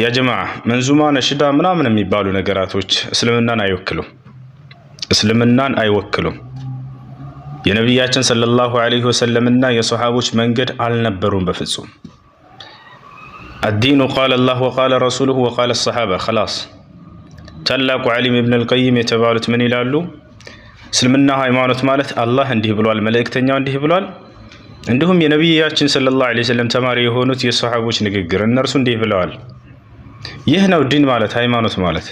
ያ ጀማዓ፣ መንዙማ፣ ነሽዳ ምናምን የሚባሉ ነገራቶች እስልምናን አይወክሉም። እስልምናን አይወክሉም። የነቢያችን ሰለላሁ ዐለይሂ ወሰለምና የሰሃቦች መንገድ አልነበሩም በፍጹም። الدين قال الله وقال رسوله وقال الصحابة خلاص። ታላቁ ዓሊም ኢብን አልቀይም የተባሉት ምን ይላሉ? እስልምና ሃይማኖት ማለት አላህ እንዲህ ብሏል፣ መልእክተኛው እንዲህ ብሏል፣ እንዲሁም የነቢያችን ሰለላሁ ዐለይሂ ወሰለም ተማሪ የሆኑት የሰሃቦች ንግግር፣ እነርሱ እንዲህ ብለዋል። ይህ ነው ዲን ማለት፣ ሃይማኖት ማለት።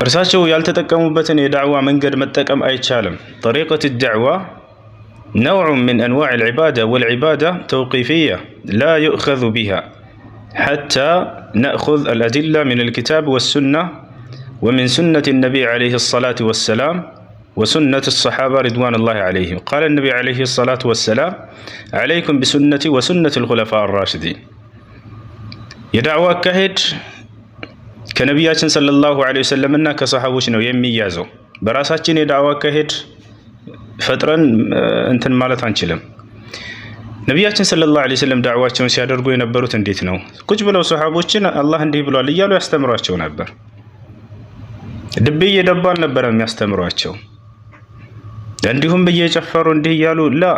እርሳቸው ያልተጠቀሙበትን የዳዕዋ መንገድ መጠቀም አይቻልም። طريقة الدعوة نوع من أنواع العبادة، والعبادة توقيفية، لا يؤخذ بها حتى نأخذ الأدلة من الكتاب والسنة ومن سنة النبي عليه الصلاة والسلام وسنة الصحابة رضوان الله عليهم. قال النبي عليه الصلاة والسلام: عليكم بسنتي وسنة الخلفاء الراشدين። የዳዕዋ አካሄድ ከነቢያችን ሰለላሁ ዐለይሂ ወሰለም እና ከሰሃቦች ነው የሚያዘው። በራሳችን የዳዕዋ አካሄድ ፈጥረን እንትን ማለት አንችልም። ነቢያችን ሰለላሁ ዐለይሂ ወሰለም ዳዕዋቸውን ሲያደርጉ የነበሩት እንዴት ነው? ቁጭ ብለው ሰሃቦችን አላህ እንዲህ ብሏል እያሉ ያስተምሯቸው ነበር። ድቤ እየደቡ አልነበረም የሚያስተምሯቸው። እንዲሁም እየጨፈሩ እንዲህ እያሉ ላ፣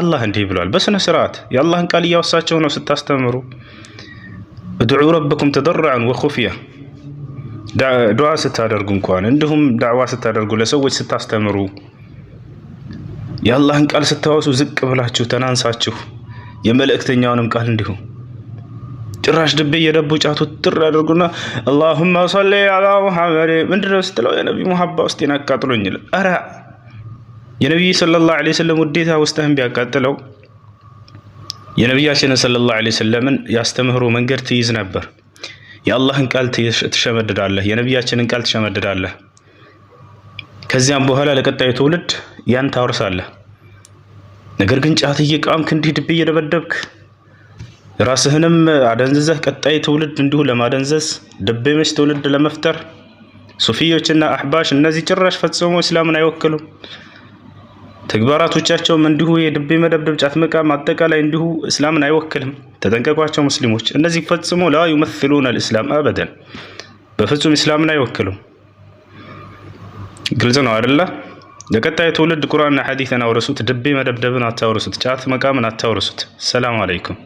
አላህ እንዲህ ብሏል። በስነ ስርዓት የአላህን ቃል እያወሳቸው ነው ስታስተምሩ። ادعوا ربكم تضرعا وخفية። ዱዓ ስታደርጉ እንኳን፣ እንዲሁም ዳዕዋ ስታደርጉ፣ ለሰዎች ስታስተምሩ፣ የአላህን ቃል ስታወሱ ዝቅ ብላችሁ ተናንሳችሁ፣ የመልእክተኛውንም ቃል እንዲሁ። ጭራሽ ድቤ እየደቡ ጫቱ ጥር ያደርጉና اللهم صل على محمد ምንድነው ስትለው የነቢ ሙሀባ ውስጤን አቃጥሎኝ ይላል። ኧረ የነቢይ ሰለላሁ ዐለይሂ ወሰለም ውዴታ ውስጥህን ቢያቃጥለው የነቢያችንን ሰለላሁ ዐለይሂ ወሰለምን ያስተምህሮ መንገድ ትይዝ ነበር። የአላህን ቃል ትሸመድዳለህ፣ የነቢያችንን ቃል ትሸመድዳለህ። ከዚያም በኋላ ለቀጣዩ ትውልድ ያን ታወርሳለህ። ነገር ግን ጫት እየቃምክ፣ እንዲህ ድቤ እየደበደብክ፣ ራስህንም አደንዝዘህ ቀጣይ ትውልድ እንዲሁ ለማደንዘዝ፣ ድቤ መች ትውልድ ለመፍጠር፣ ሱፊዮችና አሕባሽ እነዚህ ጭራሽ ፈጽሞ እስላምን አይወክሉም። ተግባራቶቻቸውም እንዲሁ የድቤ መደብደብ፣ ጫት መቃም፣ አጠቃላይ እንዲሁ እስላምን አይወክልም። ተጠንቀቋቸው ሙስሊሞች። እነዚህ ፈጽሞ لا يمثلون الإسلام أبدا፣ በፍጹም እስላምን አይወክሉም። ግልጽ ነው አይደለ? ለቀጣይ ትውልድ ቁርአንና ሐዲስን አውርሱት። ድቤ መደብደብን አታውርሱት። ጫት መቃምን አታውርሱት። ሰላም አለይኩም።